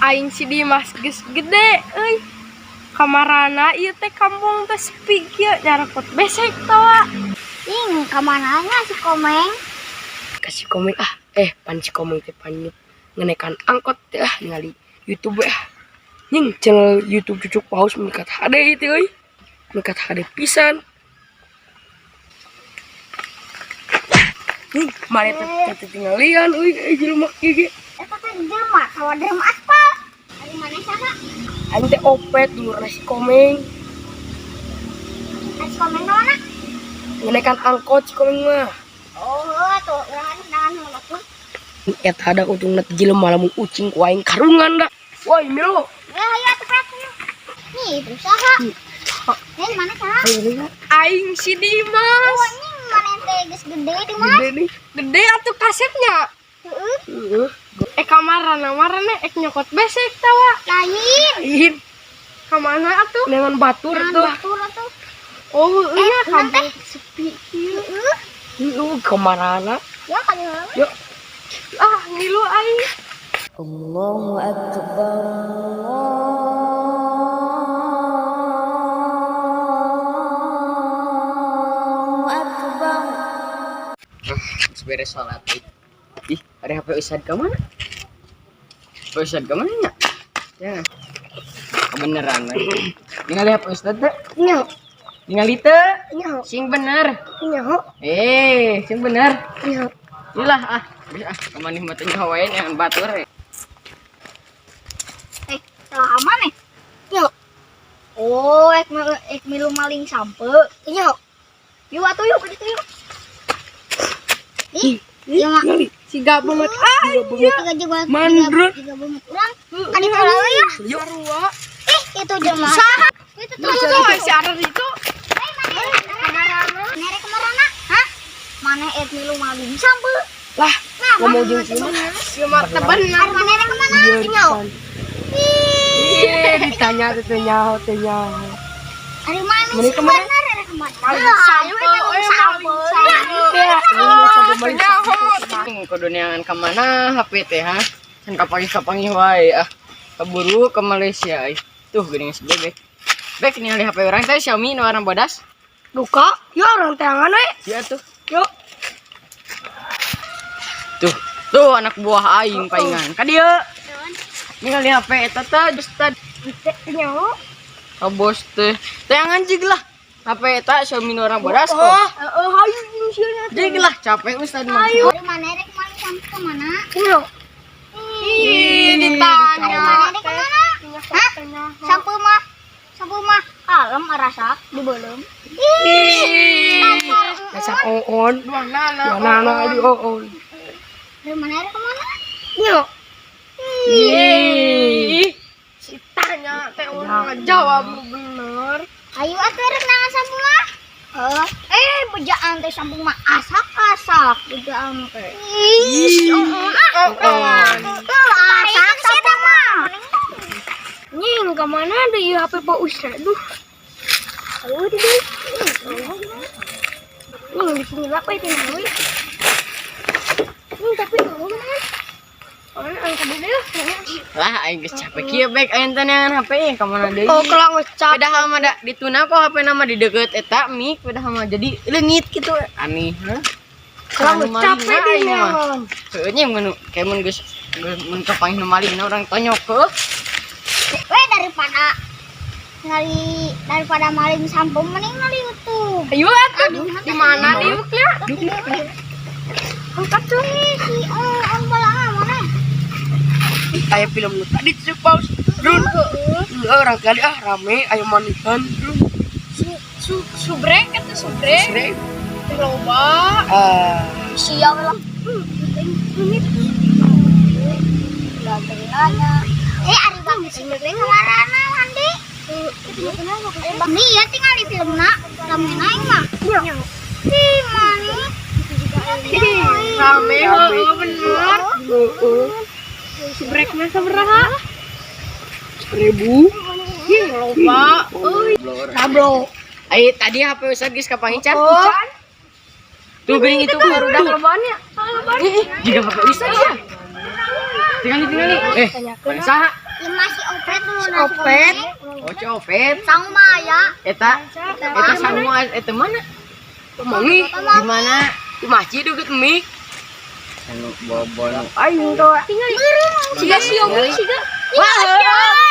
Aing si Dimas geus gede euy. Kamarana ieu teh kampung teh sepi kieu, nyarokot besek tawa. Ing, kamananya si Komeng? Kasih Komeng ah, eh, pan si Komeng teh pan ngenekan angkot teh. Ah, ningali YouTube ah, nying channel YouTube Cucuk Paus meningkat HD itu euy, meningkat HD pisan. Nih, mana teh tinggalian euy, euy, jelema kieu ge. Eta teh jelema tawa drum aspal. Ari maneh saha? Aing teh Opet, dulurna si Komeng. Ari si Komeng ka mana? Ngenekan angkot si Komeng mah. Oh, tuh urang nahan heula tuh. Eta ada untungna teh jelema, lamun ucing ku aing karungan da. Woi, Milo. Ya, ayo atuh, Pet. Nih, itu saha? Eh, maneh saha? Aing si Dimas. Oh, anjing, maneh teh geus gede di mah. Gede nih. Gede atuh kasepnya. Heeh. Heeh. Eh, kamarana marana ek nyokot besek tawa. Lain. Lain. Kamana atuh? Neangan batur Nahan tuh. batur atuh. Oh, iya, Eh, urang kampung teh. Sepi kieu. Heeh. Heeh, kamarana? Ya kali heula. Yuk. Ah, ngilu aing. Allahu Akbar, Allahu Akbar. Geus beres sholat ih. Ih, ada HP Ustad ke mana? HP Ustad ke mana nya? Ya. Kebeneran we. Ningali HP Ustad teh? Nyaho. Ningali teu? Nyaho. Sing bener. Nyaho. Eh, sing bener. Nyaho. Ilah ah, geus ah, kemana mah teh nyaho wae yang batur we. Eh, salah maneh? Yo. Oh, ek milu maling sampe. Yo. Yuk atuh, yuk ka ditu yuk. Ih, iya mah. Ningali. Siga banget ah. Tiga juga. Mandrut. Tiga banget. Urang ka ditu heula ya. Yuk. Sarua. Ih, itu jelema. Itu tuh. Tuh, tuh, si Arar itu. Eh, maneh maneh kamarana? Hah? Maneh ek milu maling sampe. Lah, Nah, ngomong maneh jeung si mah. Ieu mah teu bener. Ari maneh rek kemana? Iya, Nyaho. Ih, ditanya teh nyaho teh nyaho. Ari maneh Maneh sih kemana? bener rek kemana? Maling sampe, eh, maling sampe. Ya, ngomong sampai maling Nyaho. Kudu neangan ka mana HP teh ha? Can kapanggih-kapanggih wae ah. Keburu ke Malaysia ih. Tuh geuning geus bebek. Bek, ningali HP urang teh Xiaomi nu warna bodas. Duka, ya urang teangan we. Ya tuh. Yuk. Tuh, tuh anak buah aing paingan. Ka dieu. Ningali HP eta teh Ustad. Nyaho. Ka bos teh. Teangan jig lah. HP eta Xiaomi nu warna bodas kok. Oh, heeh, hayu jeung sieun. Jig lah, capek Ustad mah. Ari maneh rek maling sampe kemana? Nyaho. Ih, ditanya. Ari maneh rek kemana? Hah? Sampe mah kalem arasak di belum. Ih. Dasar oon. Dua nana. Dua nana di oon. Ari maneh rek kemana? Nyaho. Ih, si tanya teh urang ngajawab nu bener. Ayo atuh rek neangan sampe mah. Heeh. Eh, bejaan teh sampe mah asak-asak bejaan teh. Ih, ah, asak sampe mah. Nying, kemana ada ieu HP Pak Ustad? Duh. Ayo di dieu. Nying, di sini apa itu we? Nying, tapi nggak mana? Oh, angkat dulu ya. Lah aing geus capek kieu bek aing teh neangan HP ka mana deui. Oh, kalau ngecap. Beda mah da dituna kok HP nama di deket eta mik, beda mah jadi leungit gitu aneh hah. Kalau Anu capek malingna di aing mah. neangan. Heueuh nya mun kayak mun geus mun kapanggih nu malingna urang tonyok heuh. Weh, daripada ngali daripada maling sampe mending ngali YouTube. Ayo atuh. Di mana diuknya? Angkat tuh si on bola mana? Aya film nu tadi Cucuk Paus. Run. Heeh, urang kali ah rame aya manihan. Run. Su su subrek eta subrek. Srek. Teh loba. Ah, Siap lah. Eh, ari bang sini teh kamarana mandi. Nih ya tinggal di filmna, rame aing mah. Ih, mani. Rame heueuh bener. Heeh. Subrekna sabaraha? 1000. Ih, loba. Euy. Kablo. Ai tadi HP Ustad geus kapanggih can. Oh. Tuh geuning itu barudak. Lobaannya. Ih, jiga HP Ustad ya. Tingali tingali. Eh, mana saha? Ya masih Opet nu Si Opet. Oh, Copet. Sang Maya. Eta eta sangu eta mana? Pemangi Di mana? di masjid deket mik. Sangu bobon. Aing tuh. Siga si Omi siga. Wah.